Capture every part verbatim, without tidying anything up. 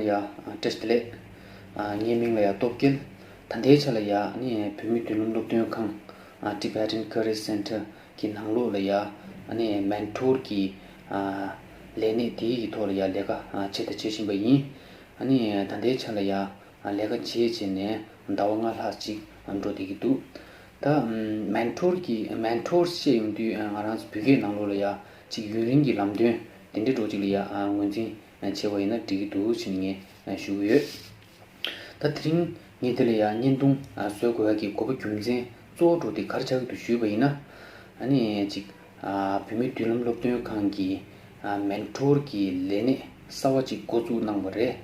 ཡ། བཀྲ་ཤིས་བདེ་ལེགས། ངའི་མིང་ལ་ཡ་སྟོབས་རྒྱལ། ད་ལྟའི་ཆ་ལ་ཡ་ཨ་ནི་བོད་མིའི་མདུན་ལམ་སློབ་སྟོན་ཁང་། Tibetan Career Center གི་ནང་ལོགས་ལ་ཡ་ཨ་ནི་མེན་ཊོར་གྱི་ལས་གནས་དེའི་གི་ཐོག་ལ་ཡ་ལས་ཀ་བྱས་དང་བྱེད་བཞིན་པ་ཡིན། ཨ་ནི་ད་ལྟའི་ཆ་ལ་ཡ་ལས་ཀ་བྱས་བྱས་ནས་ཟླ་བ་ལྔ་ལྷག་ཅིག་འགྲོ་བསྡད་ཀྱི་འདུག་ད་མེན་ཊོར་གྱི་མེན་ཊོར་བཤད་ཡོང་དུས་ང་རང་ཚོ་བོད་སྐད་ནང་ལོགས་ལ་ཡ་ཅིག་ཡུན་རིང་གི་ལམ་སྟོན་དེ་འདྲའི་འགྲོ་ཅིག་ལ་ཡ་ངོས་འཛིན་བྱས་པ་ཡིན་ན་འགྲིག་གི་འདུག་ཅེས་ངས་ཞུ་གི་ཡོད། ད་དེ་རིང་ངས་དེ་ལ་ཡང་བརྙན་ཐུང་བཟོ་དགོས་ཡ་གི་དགོས་པ་རྒྱུ་མཚན་གཙོ་བོ་འདྲ་དེ་ག་རེ་ཆགས་ཀྱི་འདུག་ཞུས་པ་ཡིན་ན། ཨ་ནི་ཅིག་བོད་མིའི་མདུན་ལམ་སློབ་སྟོན་ཁང་གི་མེན་ཊོར་གྱི་ལས་གནས་གསར་བ་ཅིག་འགོ་བཙུགས་གནང་བ་རེད།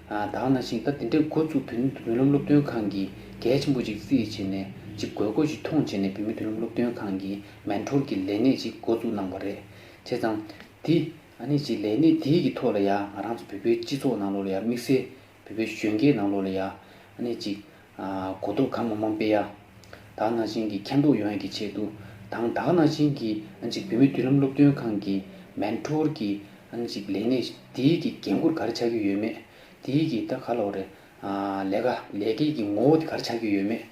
ད་ག་ནང་བཞིན་ད་དེ་འདྲའི་འགོ་བཙུགས་བོད་མིའི་མདུན་ལམ་སློབ་སྟོན་ཁང་གིས་གལ་ཆེན་པོ་ཅིག་བརྩིས་བྱས་ནས་ཅིག་དགོས་མཁོ་ཞིག་མཐོང་བྱས་ནས་བོད་མིའི་མདུན་ལམ་སློབ་སྟོན་ཁང་གིས་མེན་ཊོར་གྱི་ལས་གནས་ཅིག་འགོ་བཙུགས་གནང་བ་རེད། བྱས་ཙང་དེ་ཨ་ནི་ཅིག་ལས་གནས་དེའི་གི་ཐོག་ལ་ཡ་ང་རང་ཚོ་བོད་པའི་སྤྱི་ཚོགས་ནང་ལོགས་ལ་ཡ་དམིགས་བསལ་བོད་པའི་གཞོན་སྐྱེས་ནང་ལོགས་ལ་ཡ་ཨ་ནི་ཅིག་གོ་རྟོགས་གང་མང་མང་སྤེལ་ཡ། ད་ག་ནང་བཞིན་གྱི་མཁྱེན་རྟོགས་ཡོང་ཡ་གི་ཆེད་དུ་དང་ད་ག་ནང་བཞིན་གྱི་ཨ་ཅིག་བོད་མིའི་མདུན་ལམ་སློབ་སྟོན་ཁང་གི་མེན་ཊོར་གྱི་ཨ་ནི་ཅིག་ལས་གནས་དེའི་གི་འགན་ཁུར་ག་རེ་ཆགས་ཀྱི་ཡོད་མེད། དེའི་གི་ད་ག་ལབ་དགོས་རེད། ལས་ཀ་ལས་ཀའི་གི་ངོ་བོ་དེ་ག་རེ་ཆགས་ཀྱི་ཡོད་མེད།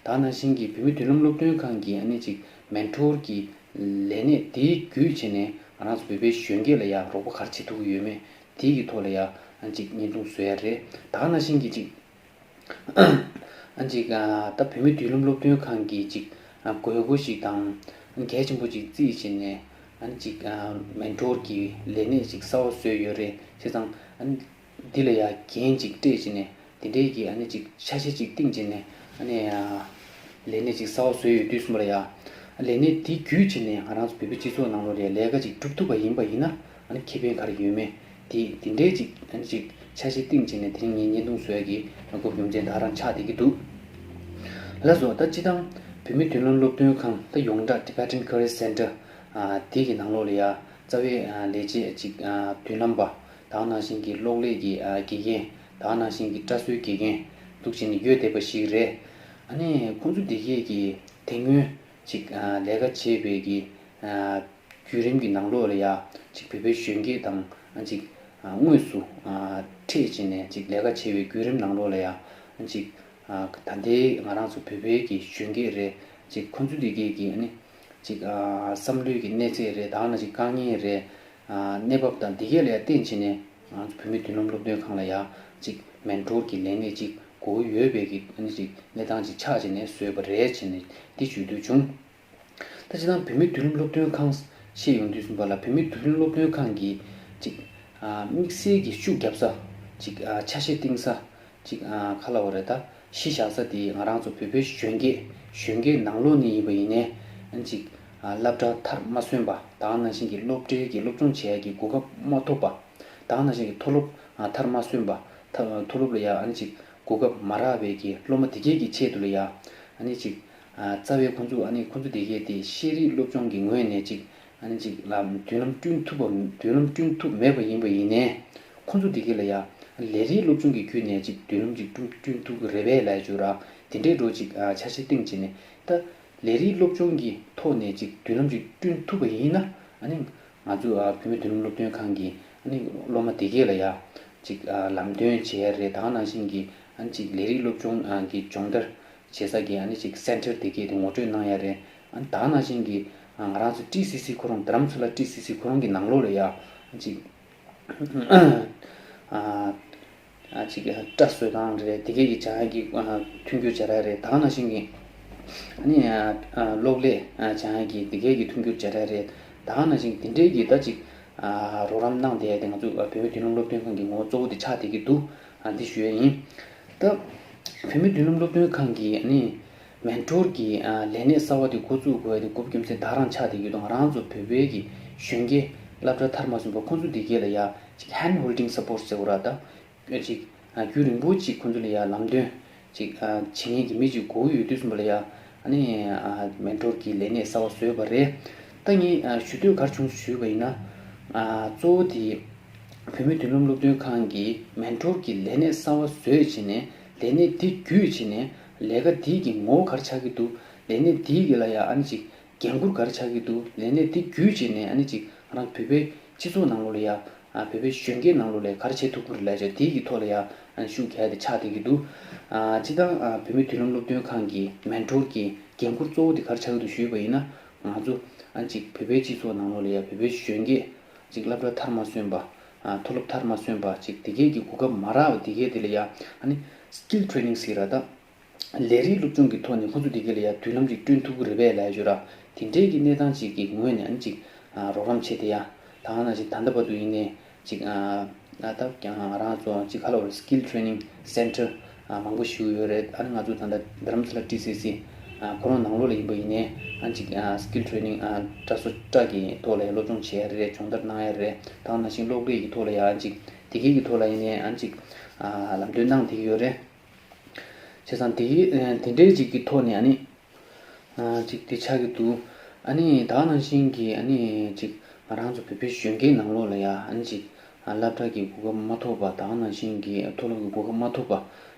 ད་ག་ནང་བཞིན་གྱི་བོད་མིའི་མདུན་ལམ་སློབ་སྟོན་ཁང་གི་ཨ་ནི་ཅིག་མེན་ཊོར་གྱི་ལས་གནས་དེའི་བརྒྱུད་བྱས་ནས་ང་རང་ཚོ་བོད་པའི་གཞོན་སྐྱེས་ལ་ཡ་རོགས་པ་ག་རེ་བྱེད་ཐུབ་ཀྱི་ཡོད་མེད། དེའི་གི་ཐོག་ལ་ཡ་ཨ་ཅིག་བརྙན་ཐུང་བཟོ་ཡ་རེད། ད་ག་ནང་བཞིན་གྱི་ཅིག་ཨ་ཅིག་ད་བོད་མིའི་མདུན་ལམ་སློབ་སྟོན་ཁང་གི་ཅིག་དགོས་མཁོ་ཞིག་དང་གལ་ཆེན་པོ་ཅིག་བརྩིས་བྱས་ནས་ཨ་ཅིག་མེན་ཊོར་གྱི་ལས་གནས་ཅིག་གསར་བ་བཟོས་ཡོད་རེད། བྱས་ཙང་ཨ་འདི་ལ་ཡ་འགན་ཅིག་སྤྲད་བྱས་ནས་དེ་འདྲའི་གི་ཨ་ནི་ཅིག་ཆ་ཤས་ཅིག་བཏིང་བྱས་ནས་ཨ་ནི་ལས་གནས་ཅིག་གསར་བ་བཟོས་ཡོད་དུས་གསུམ་པ་ལ་ཡ་ལས་གནས་དེ་བརྒྱུད་བྱས་ནས་ང་རང་ཚོ་བོད་པའི་སྤྱི་ཚོགས་ནང་ལོགས་ལ་ཡ་ལས་ཀ་ཅིག་སྒྲུབ་ཐུབ་པ་ཡིན་པ་ཡིན་ན་ཨ་ནི་ཁེ་ཕན་ག་རེ་ཡོད་མེད་དེ་དེ་འདྲའི་ཅིག་ཨ་ནི་ཅིག་ཆ་ཤས་བཏིང་བྱས་ནས་དེ་རིང་ངས་བརྙན་ཐུང་བཟོ་ཡ་གི་དགོས་རྒྱུ་མཚན་ད་ག་རང་ཆགས་བསྡད་ཀྱི་འདུག་ལགས་སོ། ད་སྤྱིར་བཏང་བོད་མིའི་མདུན་ལམ་སློབ་སྟོན་ཁང་ད་ཡོངས་གྲགས་Tibetan Career Center དེ་གི་ནང་ལོགས་ལ་ཡ་རྩ་བའི་ལས་བྱེད་ཅིག་མདུན་ལམ་པ། ད་ག་ནང་བཞིན་གྱི་གློག་ཀླད་ཀྱི་དགེ་རྒན། ད་ག་ནང་བཞིན་གྱི་སྒྲ་སྲོལ་དགེ་རྒན་འདུག་བྱས་ནས་ཡོད་བསྡད་པ་ཞིག་རེད། ཨ་ནི་ཁོང་ཚོ་དེ་གས་ཀྱི་དེ་སྔོན་ཅིག་ལས་ཀ་བྱས་པའི་གི་བརྒྱུད་རིམ་གྱི་ནང་ལོགས་ལ་ཡ་ཅིག་བོད་པའི་གཞོན་སྐྱེས་དང་ཅིག་དངོས་སུ་འཕྲད་བྱས་ནས་ཅིག་ལས་ཀ་བྱས་པའི་བརྒྱུད་རིམ་ནང་ལོགས་ལ་ཡ་ཅིག་ད་ལྟའི་ང་རང་ཚོ་བོད་པའི་གི་གཞོན་སྐྱེས་རེད། ཅིག་ཁོང་ཚོ་དེ་གས་ཀྱི་ཨ་ནི་ཅིག་བསམ་བློའི་གི་གནས་ཚད་རེད། ད་ག་ནང་བཞིན་དཀའ་ངལ་རེད། གནས་བབ་དང་དེ་གས་ལ་ཡ་བརྟེན་བྱས་ནས་ང་ཚོ་བོད་མིའི་མདུན་ལམ་སློབ་སྟོན་ཁང་ལ་ཡ་ཅིག་མེན་ཊོར་གྱི་ལས་གནས་ཅིག་དགོས་ཡོད་པའི་གི་ཨ་ནི་ཅིག་གནས་སྟངས་ཅིག་ཆགས་བྱས་ནས་བཟོས་པ་རེད་བྱས་ནས་འདི་ཞུ་འདོད་བྱུང་། ད་སྤྱིར་བཏང་བོད་མིའི་མདུན་ལམ་སློབ་སྟོན་ཁང་བཤད་ཡོང་དུས་ཙམ་པ་ལ་བོད་མིའི་མདུན་ལམ་སློབ་སྟོན་ཁང་གི་ཅིག་དམིགས་བསལ་གྱི་ཤུགས་རྒྱབ་ས་ཅིག་ཆ་ཤས་བཏིང་ས་ཅིག་ག་ལབ་དགོས་རེད། ད་གཞི་བཞག་ས་དེ་ང་རང་ཚོ་བོད་པའི་གཞོན་སྐྱེས་གཞོན་སྐྱེས་ནང་ལོགས་ནས་ཡིན་པ་ཡིན་ནའི་ཨ་ཅིག་སློབ་གྲྭ་མཐར་མ་སོན་པ། ད་ག་ནང་བཞིན་གྱི་སློབ་གྲྭའི་གི་སློབ་སྦྱོང་བྱེད་ཡ་གི་གོ་སྐབས་མ་ཐོབ་པ། ད་ག་ནང་བཞིན་གྱི་མཐོ་སློབ་མཐར་མ་སོན་པ། མཐོ་སློབ་ལ་ཡ་ཨ་ཅིག་གོ་སྐབས་མ་རག་པའི་གི་སློབ་མ་དེ་གས་ཀྱི་ཆེད་དུ་ལ་ཡ་ཨ་ཅིག་རྩ་བའི་ཁོང་ཚོ་ཨ་ནི་ཁོང་ཚོ་དེ་གས་དེ་ཤེས་རིག་སློབ་སྦྱོང་གི་ངོས་ནས་ཅིག་ཨ་ནི་ཅིག་ལ་མདུན་ལམ་བསྐྲུན་ཐུབ་པ་མདུན་ལམ་བསྐྲུན་ཐུབ་མེད་པ་ཡིན་པ་ཡིན་ནའི་ཁོང་ཚོ་དེ་གས་ལ་ཡ་ལས་རིགས་སློབ་སྦྱོང་གི་བརྒྱུད་ནས་ཅིག་མདུན་ལམ་ཅིག་བསྐྲུན་བསྐྲུན་ཐུབ་ཀྱི་རེད་པས་ལབ་བྱས་ར། དེ་འདྲའི་འགྲོ་ཅིག་ཆ་ཤས་བཏིང་བྱས་ནས་ད་ལས་རིགས་སློབ་སྦྱོང་གི་ཐོག་ནས་ཅིག་མདུན་ལམ་ཅིག་བསྐྲུན་ཐུབ་པ་ཡིན་ན་ཨ་ནི་ང་ཚོ་བོད་མིའི་མདུན་ལམ་སློབ་སྟོན་ཁང་གི་ཨ་ནི་སློབ་མ་དེ་གས་ལ་ཡ་ཅིག་ལམ་སྟོན་བྱེད་ཡ་རེད། ད་ག་ནང་བཞིན་གྱི་ཨ་ནི་ཅིག་ལས་རིགས་སློབ་སྦྱོང་གི་སྦྱོང་བརྡར་བྱེད་ས་གི་ཨ་ནི་ཅིག་སེན་ཊར་དེ་གས་དེ་ངོ་སྤྲོད་གནང་ཡ་རེད། ཨ་ནི་ད་ག་ནང་བཞིན་གྱི་ང་རང་ཚོ་ཊི་སི་སི་ཁོ་རང་རྡ་རམ་ས་ལ་ཊི་སི་སི་ཁོ་རང་གི་ནང་ལོགས་ལ་ཡ་ཅིག་ཅིག་སྒྲ་བཟོ་སྟངས་རེད། དེ་གས་ཀྱི་སྦྱང་ཡ་གི་མཐུན་འགྱུར་སྦྱར་ཡ་རེད། ད་ག་ནང་བཞིན་གྱི་ཨ་ནི་གློག་ཀླད་སྦྱང་ཡ་གི་དེ་གས་ཀྱི་མཐུན་འགྱུར་སྦྱར་ཡ་རེད། ད་ག་ནང་བཞིན་དེ་འདྲའི་གི་ད་ཅིག་རོགས་རམ་གནང་བསྡད་ཡ་དེ་ང་ཚོ་བོད་མིའི་མདུན་ལམ་སློབ་སྟོན་ཁང་གི་ངོ་བོ་གཙོ་བོ་དེ་ཆགས་བསྡད་ཀྱི་འདུག་འདི་ཞུ་ཡ་ཡིན། ད་བོད་མིའི་མདུན་ལམ་སློབ་སྟོན་ཁང་གི་ཨ་ནི་མེན་ཊོར་གྱི་ལས་གནས་གསར་བ་དེ་འགོ་བཙུགས་དགོས་ཡ་དེ་དགོས་པ་རྒྱུ་མཚན་ད་ག་རང་ཆགས་བསྡད་ཀྱི་འདུག་ང་རང་ཚོ་བོད་པའི་གི་གཞོན་སྐྱེས་སློབ་གྲྭ་མཐར་མ་སོན་པ་ཁོང་ཚོ་དེ་གས་ལ་ཡ་ཅིག་ཧེན་ཌི་ཧོལ་ཌིང་སཔོར་ཊི་ཟེར་བ་ར། ད་ཅིག་རྒྱུན་རིང་པོ་ཅིག་ཁོང་ཚོ་ལ་ཡ་ལམ་སྟོན་ཅིག་བྱེད་མཁན་གྱི་མི་ཅིག་དགོས་ཀྱི་ཡོད་དུས་ཙམ་པ་ལ་ཡ་ཨ་ནི་མེན་ཊོར་གྱི་ལས་གནས་གསར་བ་བཟོས་པ་རེད། ད་ངས་ཞུ་འདོད་ག་རེ་བྱུང་ཞུས་པ་ཡིན་ན། གཙོ་བོ་དེ་བོད་མིའི་མདུན་ལམ་སློབ་སྟོན་ཁང་གིས་མེན་ཊོར་གྱི་ལས་གནས་གསར་བ་བཟོས་བྱས་ནས་ལས་གནས་དེ་བརྒྱུད་བྱས་ནས་ལས་ཀ་དེ་གི་ངོ་བོ་ག་རེ་ཆགས་ཀྱི་འདུག་ལས་གནས་དེ་གི་ལ་ཡ་ཨ་ནི་ཅིག་འགན་ཁུར་ག་རེ་ཆགས་ཀྱི་འདུག་ལས་གནས་དེ་བརྒྱུད་བྱས་ནས་ཨ་ནི་ཅིག་ང་རང་བོད་པའི་སྤྱི་ཚོགས་ནང་ལོགས་ལ་ཡ་ ཨ་བོད་པའི་གཞོན་སྐྱེས་ནང་ལོགས་ལ་ག་རེ་བྱེད་ཐུབ་ཀྱི་རེད་ལབ་བྱས་དེའི་གི་ཐོག་ལ་ཡ་ཨ་ཤུགས་རྒྱག་ཡ་དེ་ཆགས་བསྡད་ཀྱི་འདུག་ཨ་སྤྱིར་བཏང་ཨ་བོད་མིའི་མདུན་ལམ་སློབ་སྟོན་ཁང་གི་མེན་ཊོར་གྱི་འགན་འཁུར་གཙོ་བོ་དེ་ག་རེ་ཆགས་ཀྱི་འདུག་ཞུས་པ་ཡིན་ན། ང་ཚོ་ཨ་ཅིག་བོད་པའི་སྤྱི་ཚོགས་ནང་ལོགས་ལ་ཡ་བོད་པའི་གཞོན་སྐྱེས་ཅིག་སློབ་གྲྭ་མཐར་མ་སོན་པ། ཨ་མཐོ་སློབ་མཐར་མ་སོན་པ་ཅིག་དེ་གས་ཀྱི་གོ་སྐབས་མ་རག་པ་དེ་གས་དེ་ལ་ཡ་ཨ་ནི་སི་ཀིལ་ཊེ་རེ་ནིང་ཟེར་ར་ད། ལས་རིགས་སློབ་སྦྱོང་གི་ཐོག་ནས་ཁོང་ཚོ་དེ་གས་ལ་ཡ་མདུན་ལམ་ཅིག་བསྐྲུན་ཐུབ་ཀྱི་རེད་པས་ལབ་ཡ་ཞུ་ར། དེ་འདྲའི་གི་གནས་སྟངས་ཅིག་གི་ངོས་ནས་ཨ་ནི་ཅིག་ཨ་རོགས་རམ་བྱས་ཏེ་ཡ། ད་ག་ནང་བཞིན་ད་ལྟ་བར་དུ་ཡིན་ནའི་ཅིག་ཨ་ད་ཀྱང་ང་རང་ཚོ་ཅིག་ག་ལབ་དགོས་རེད། སི་ཀིལ་ཊེ་རེ་ནིང་སེན་ཊར་མང་པོ་ཞིག་ཡོད་རེད། ཨ་ནི་ང་ཚོ་ད་ལྟ་རྡ་རམ་ས་ལ་ཊི་སི་སི་ཁོ་རང་ནང་ལོགས་ལ་ཡིན་པ་ཡིན་ནའི་ཨ་ཅིག་ཨ་སི་ཀིལ་ཊེ་རེ་ནིང་ཨ་དྲ་སོ་དྲ་གི་ཐོག་ལ་ཡ་སློབ་སྦྱོང་བྱེད་ཡ་རེད། སྦྱོང་བརྡར་གནང་ཡ་རེད། ད་ག་ནང་བཞིན་གློག་ཀླད་ཀྱི་ཐོག་ལ་ཡ་ཨ་ཅིག་དེ་གས་ཀྱི་ཐོག་ལ་ཡིན་ནའི་ཨ་ཅིག་ཨ་ལམ་སྟོན་གནང་བསྡད་ཀྱི་ཡོད་རེད། བྱས་ཙང་དེ་གི་ཨ་དེ་འདྲའི་ཅིག་གི་ཐོག་ནས་ཨ་ནི། ཨ་ཅིག་དེ་ཆགས་ཀྱི་འདུག་ཨ་ནི་ད་ག་ནང་བཞིན་གྱི་ཨ་ནི་ཅིག་ང་རང་ཚོ་བོད་པའི་གཞོན་སྐྱེས་ནང་ལོགས་ལ་ཡ་ཨ་ནི་ཅིག་ཨ་སློབ་གྲྭ་གི་གོ་སྐབས་མ་ཐོབ་པ། ད་ག་ནང་བཞིན་གྱི་མཐོ་སློབ་ཀྱི་གོ་སྐབས་མ་ཐོབ་པ།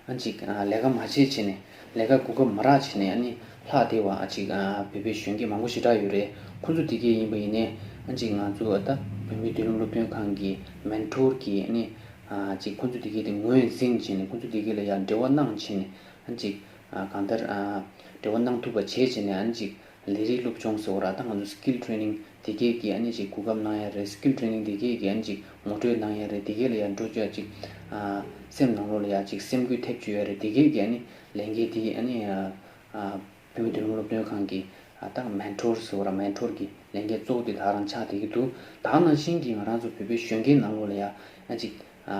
ཨ་ནི་ཅིག་ཨ་ལས་ཀ་མ་བྱས་བྱས་ནས་ལས་ཀ་གོ་སྐབས་མ་རག་བྱས་ནས་ཨ་ནི་ལྷག་བསྡད་པ་ཨ་ཅིག་ཨ་བོད་པའི་གཞོན་སྐྱེས་མང་པོ་ཞེ་དྲག་ཡོད་རེད། ཁོང་ཚོ་དེ་གས་ཡིན་པ་ཡིན་ནའི་ཨ་ཅིག་ང་ཚོ་ད་བོད་མིའི་མདུན་ལམ་སློབ་སྟོན་ཁང་གི་མེན་ཊོར་གྱི་ཨ་ནི་ཨ་ཅིག་ཁོང་ཚོ་དེ་གས་དེ་ངོས་འཛིན་བྱས་ནས་ཁོང་ཚོ་དེ་གས་ལ་ཡ་འབྲེལ་བ་གནང་བྱས་ནས་ཨ་ཅིག་ཨ་གང་ལྟར་ཨ་འབྲེལ་བ་གནང་ཐུབ་པ་བྱས་བྱས་ནས་ཨ་ནི་ཅིག་ལས་རིགས་སློབ་སྦྱོང་ཟེར་བ་ར་ད་ང་ཚོ་སི་ཀིལ་ཊེ་རེ་ནིང་དེ་གས་ཀྱི་ཨ་ནི་ཅིག་གོ་སྐབས་གནང་ཡ་རེད། སི་ཀིལ་ཊེ་རེ་ནིང་དེ་གས་ཀྱི་ཨ་ནི་ཅིག་ངོ་སྤྲོད་གནང་ཡ་རེད། དེ་གས་ལ་ཡ་འགྲོ་བཅུག་ཅིག་ཨ་སེམས་ནང་ལོགས་ལ་ཡ་ཅིག་སེམས་འགུལ་ཐེབས་བཅུག་ཡ་རེད། དེ་གས་ཀྱི་ཨ་ནི་ལས་འགན་དེ་ཨ་ནི་ཨ་ཨ་བོད་མིའི་མདུན་ལམ་སློབ་སྟོན་ཁང་གི་ཨ་ད་མེན་ཊོར་ཟེར་བ་ར་མེན་ཊོར་གྱི་ལས་འགན་གཙོ་བོ་དེ་ད་རང་ཆགས་བསྡད་ཀྱི་འདུག་ད་ག་ནང་བཞིན་གྱི་ང་རང་ཚོ་བོད་པའི་གཞོན་སྐྱེས་ནང་ལོགས་ལ་ཡ་ཨ་ཅིག་ཨ་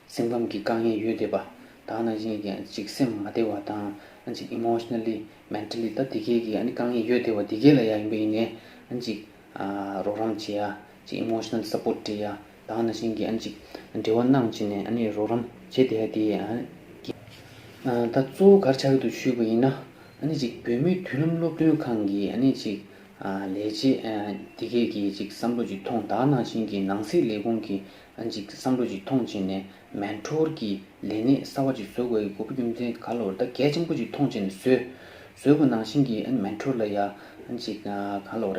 སེམས་ཁམས་ཀྱི་དཀའ་ངལ་ཡོད་བསྡད་པ། ད་ག་ནང་བཞིན་གྱི་ཅིག་སེམས་མ་བདེ་བ་དང་ཨ་ཅིག་ཨི་མོ་ཤི་ན་ལི་མེན་ཊ་ལི་ད་དེ་གས་ཀྱི་ཨ་ནི་དཀའ་ངལ་ཡོད་བསྡད་པ་དེ་གས་ལ་ཡ་ཡིན་པ་ཡིན་ནའི་ཨ་ཅིག་ཨ་རོགས་རམ་བྱེད་ཡ། ཅིག་ཨི་མོ་ཤི་ནལ་སབ་པོར་ཊི་སྤྲད་ཡ། ད་ག་ནང་བཞིན་གྱི་ཨ་ནི་ཅིག་འབྲེལ་བ་གནང་བྱས་ནས་ཨ་ནི་རོགས་རམ་བྱེད་བསྡད་ཡ་དེ་ཨ་ནི་ཨ་ད་གཙོ་བོ་ག་རེ་ཆགས་ཀྱི་འདུག་ཞུས་པ་ཡིན་ན། ཨ་ནི་ཅིག་བོད་མིའི་མདུན་ལམ་སློབ་སྟོན་ཁང་གི་ཨ་ནི་ཅིག་ཨ་ལས་བྱེད་ཨ་དེ་གས་ཀྱི་ཅིག་བསམ་བློ་ཅིག་ཐོངས། ད་ག་ནང་བཞིན་གྱི་ནང་སྲིད་ལས་ཁུངས་ཀྱི་ཨ་ཅིག་བསམ་བློ་ཅིག་ཐོངས་བྱས་ནས་མེན་ཊོར་གྱི་ལས་གནས་གསར་པ་ཅིག་བཟོ་དགོས་ཡའི་དགོས་པ་རྒྱུ་མཚན་ག་ལ་བར་ད་གལ་ཆེན་པོ་ཅིག་མཐོང་བྱས་ནས་བཟོས། བཟོས་པ་ནང་བཞིན་གྱི་ཨ་ནི་མེན་ཊོར་ལ་ཡ་ཨ་ཅིག་ག་ལ་བར་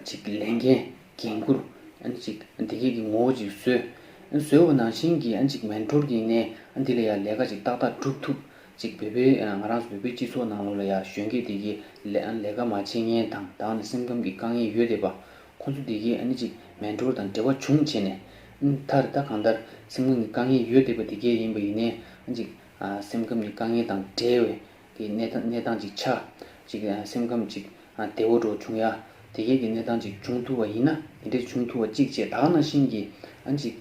ཅིག་ལས་འགན་འགན་འཁུར་ཨ་ཅིག་འདི་གས་ཀྱི་ངོ་བོ་ཅིག་བཟོས། བཟོས་པ་ནང་བཞིན་གྱི་ཨ་ཅིག་མེན་ཊོར་གྱི་ནས་ཨ་འདི་ལ་ཡ་ལས་ཀ་ཅིག་ཏག་ཏག་སྒྲུབ་ཐུབ། ཅིག་བོད་པའི་ང་རང་ཚོ་བོད་པའི་སྤྱི་ཚོགས་ནང་ལོགས་ལ་ཡ་གཞོན་སྐྱེས་འདི་གས་ལས་ལས་ཀ་མ་བྱེད་མཁན་དང་ད་ནི་སེམས་ཁམས་ཀྱི་དཀའ་ངལ་ཡོད་བསྡད་པ། ཁོང་ཚོ་འདི་གས་ཨ་ནི་ཅིག་མེན་ཊོར་དང་འབྲེལ་བ་བྱུང་བྱས་ནས་མཐར་ད་གང་ལྟར་སེམས་ཁམས་ཀྱི་དཀའ་ངལ་ཡོད་བསྡད་པ་འདི་གས་ཡིན་པ་ཡིན་ནའི་ཨ་ཅིག་སེམས་ཁམས་ཀྱི་དཀའ་ངལ་དང་འབྲེལ་བའི་གི་གནས་སྟངས་གནས་སྟངས་ཅིག་ཆགས། ཅིག་སེམས་ཁམས་ཅིག་བདེ་བོ་འདྲ་བྱུང་ཡ། དེ་གས་ཀྱི་གནས་སྟངས་ཅིག་བྱུང་ཐུབ་པ་ཡིན་ན་དེ་འདྲས་བྱུང་ཐུབ་པ་གཅིག་བྱས། ད་ག་ནང་བཞིན་གྱི་ཨ་ཅིག་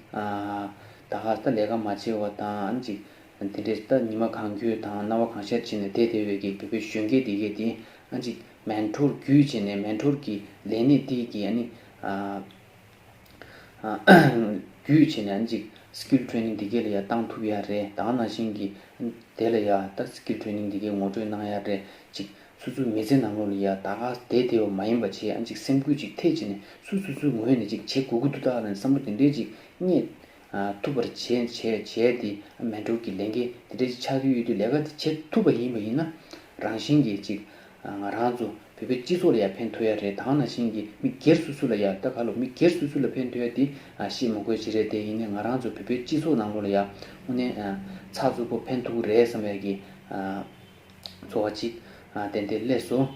ད་ག་ད་ལས་ཀ་མ་བྱས་པ་དང་ཨ་ཅིག་དེ་འདྲས་ད་ཉི་མ་གང་འཁྱོལ་དང་སྣང་བ་གང་ཤར་བྱས་ནས་བསྡད་བསྡད་པའི་གི་བོད་པའི་གཞོན་སྐྱེས་དེ་གས་དེ་ཨ་ཅིག་མེན་ཊོར་བརྒྱུད་བྱས་ནས་མེན་ཊོར་གྱི་ལས་གནས་དེ་གི་ཨ་ནི་ཨ། བརྒྱུད་བྱས་ནས་ཨ་ནི་ཅིག་སི་ཀིལ་ཊེ་རེ་ནིང་འདི་གས་ལ་ཡ་བཏང་ཐུབ་ཡ་རེད། ད་ག་ནང་བཞིན་གྱི་དེ་ལ་ཡ་ད་སི་ཀིལ་ཊེ་རེ་ནིང་འདི་གས་ངོ་སྤྲོད་གནང་ཡ་རེད། ཅིག་སོ་སོའི་མི་ཚེ་ནང་ལོགས་ལ་ཡ་ད་ག་བསྡད་བསྡད་པ་མ་ཡིན་པ་བྱས་ཨ་ནི་ཅིག་སེམས་འགུལ་ཅིག་ཐེབས་བྱས་ནས་སོ་སོ་སོའི་ངོས་ནས་ཅིག་བྱེད་དགོས་ཀྱི་འདུག་ད་ལབ་ནས་བསམ་བློ་དེ་འདྲས་ཅིག་རྙེད་ཐུབ་པར་བྱས་བྱས་བྱས་ཏེ་མེན་ཊོར་གྱི་ལས་འགན་དེ་འདྲས་ཅིག་ཆགས་ཀྱི་ཡོད་དུས་ལས་ཀ་དེ་བྱེད་ཐུབ་པ་ཡིན་པ་ཡིན་ན་རང་བཞིན་གྱིས་ཅིག་ང་རང་ཚོ་བོད་པའི་སྤྱི་ཚོགས་ལ་ཡང་ཕན་ཐོགས་ཡ་རེད། ད་ག་ནང་བཞིན་གྱི་མི་སྒེར་སོ་སོ་ལ་ཡང་ད་ག་ལོ་མི་སྒེར་སོ་སོ་ལ་ཕན་ཐོགས་ཡ་དེ་ཨ་བཤད་མ་དགོས་ཅི་རེད། དེ་ཡིན་ནའི་ང་རང་ཚོ་བོད་པའི་སྤྱི་ཚོགས་ནང་ལོགས་ལ་ཡང་དངོས་གནས་ཨ་ཚགས་ཚུད་པོ་ཕན་ཐོགས་ཀྱི་རེད་བསམ་ཡ་གི་ཨ་ཚོར་བ་ཅིག་ཨ་ཏན་ཏན་སླེབས་སོང་།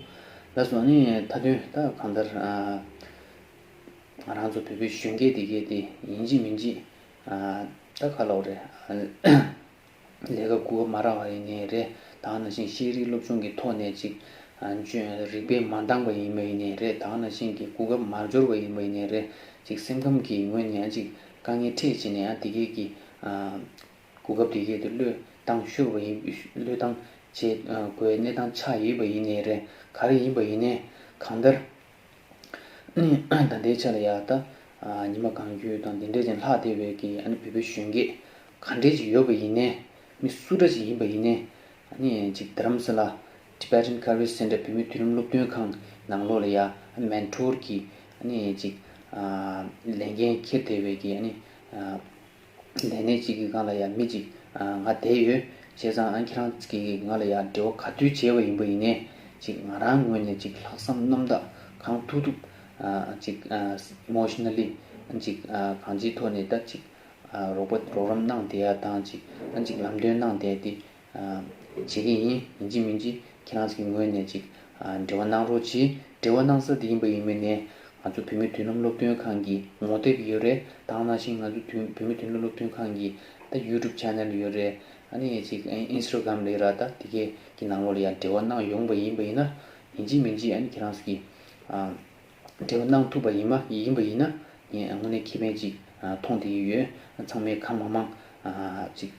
ལགས་སོ། ཨ་ནི་མཐའ་དོན་ད་གང་ལྟར་ཨ་ང་རང་ཚོ་བོད་པའི་གཞོན་སྐྱེས་དེ་གས་དེ་ཡིན་གཅིག་མིན་གཅིག་ཨ་ད་ག་ལོ་རེད། ལས་ཀ་གོ་སྐབས་མ་རག་པ་ཡིན་ནའི་རེད། ད་ག་ནང་བཞིན་ཤེས་རིག་སློབ་སྦྱོང་གི་ཐོག་ནས་ཅིག་ཨ་རིག་པས་མ་འདང་པ་ཡིན་པ་ཡིན་ནའི་རེད། ད་ག་ནང་བཞིན་གྱི་གོ་སྐབས་མ་འབྱོར་བ་ཡིན་པ་ཡིན་ནའི་རེད། ཅིག་སེམས་ཁམས་ཀྱི་ངོས་ནས་ཨ་ཅིག་དཀའ་ངལ་འཕྲད་བྱས་ནས་ཨ་དེ་གས་ཀྱི་ཨ་གོ་སྐབས་དེ་གས་དེ་བློས་བཏང་ཤོར་བ་ཡིན། བློས་བཏང་བྱེད་དགོས་གནས་སྟངས་ཆགས་ཡོད་པ་ཡིན་ནའི་རེད། ག་རེ་ཡིན་པ་ཡིན་ནའི་གང་ལྟར། ཨ་ནི་ད་ལྟའི་ཆ་ལ་ཡ་ད་ཨ་ཉི་མ་གང་འཁྱོལ་དང་དེ་འདྲས་ཅན་ལྷག་བསྡད་པའི་གི་ཨ་ནི་བོད་པའི་གཞོན་སྐྱེས་ག་འདྲས་ཅིག་ཡོད་པ་ཡིན་ནའི་མི་སུ་འདྲ་ཅིག་ཡིན་པ་ཡིན་ནའི་ཨ་ནི་ཅིག་རྡ་རམ་ས་ལ་Tibetan Career Center བོད་མིའི་མདུན་ལམ་སློབ་སྟོན་ཁང་ནང་ལོགས་ལ་ཡ་མེན་ཊོར་གྱི་ཨ་ནི་ཅིག་ཨ་ལས་འགན་འཁྱེར་བསྡད་པའི་གི་ཨ་ནི་ཨ་ལས་གནས་གཅིག་གི་སྒང་ལ་ཡ་མི་གཅིག་ང་བསྡད་ཡོད། བྱས་ཙང་ཨ་ཁྱེད་རང་གིས་ང་ལ་ཡ་འབྲེལ་བ་ག་དུས་བྱས་པ་ཡིན་པ་ཡིན་ནའི་ཅིག་ང་རང་ངོས་ནས་ཅིག་ལྷག་བསམ་རྣམ་དག་གང་ཐུབ་ཐུབ་ ཨ་ཅིག་ཨ་emotionally་ཅིག་ཨ་གང་ཅིའི་ཐོག་ནས་ད་ཅིག་ཨ་རོགས་པ་རོགས་རམ་གནང་བསྡད་ཡ་དང་ཅིག་ཨ་ཅིག་ལམ་སྟོན་གནང་བསྡད་དེ་ཨ་བྱེད་ཀྱི་ཡིན། ཡིན་གཅིག་མིན་གཅིག་ཁྱེད་རང་ཚོ་གི་ངོས་ནས་ཅིག་ཨ་འབྲེལ་བ་གནང་རོགས་གྱིས། འབྲེལ་བ་གནང་ས་དེ་ཡིན་པ་ཡིན་མིན་ནས་ང་ཚོ་བོད་མིའི་མདུན་ལམ་སློབ་སྟོན་ཁང་གི་ངོ་དེབ་ཡོད་རེད། ད་ག་ནང་བཞིན་ང་ཚོ་བོད་མིའི་མདུན་ལམ་སློབ་སྟོན་ཁང་གི་ད་YouTube channel་ཡོད་རེད། ཨ་ནི་ཅིག་Instagram་ལ་ར་ད་དེ་གའི་གི་ནང་ལོགས་ལ་ཡང་འབྲེལ་བ་གནང་ཡོང་པ་ཡིན་པ་ཡིན་ན་ཡིན་གཅིག་མིན་གཅིག་ཨ་ནི་ཁྱེད་རང་ཚོ་གི་ཨ། འབྲེལ་བ་གནང་ཐུབ་པ་ཡིན་མ་ཡིན་པ་ཡིན་ན་ངས་དངོས་གནས་ཁེ་ཕན་ཅིག་མཐོང་བསྡད་ཀྱི་ཡོད། ཚང་མས་གང་མང་མང་ཅིག་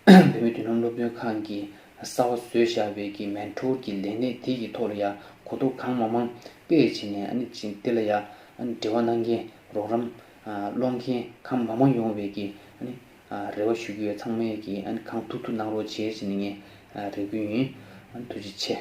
བོད་མིའི་མདུན་ལམ་སློབ་སྟོན་ཁང་གིས་གསར་པ་བཟོས་བཞག་པའི་གི་མེན་ཊོར་གྱི་ལས་གནས་དེ་གི་ཐོག་ལ་ཡ་གོ་རྟོགས་གང་མང་མང་སྤེལ་བྱས་ནས་ཨ་ནི་ཅིག་དེ་ལ་ཡ་ཨ་ནི་འབྲེལ་བ་གནང་མཁན་རོགས་རམ་སློང་མཁན་གང་མང་མང་ཡོང་བའི་གི་ཨ་ནི་རེ་བ་ཞུ་གི་ཡོད། ཚང་མས་གི་ཨ་ནི་གང་ཐུབ་ཐུབ་གནང་རོགས་བྱེད་ཟེར་ནས་ངས་རེ་སྐུལ་ཡིན། ཨ་ནི་ཐུགས་རྗེ་ཆེ།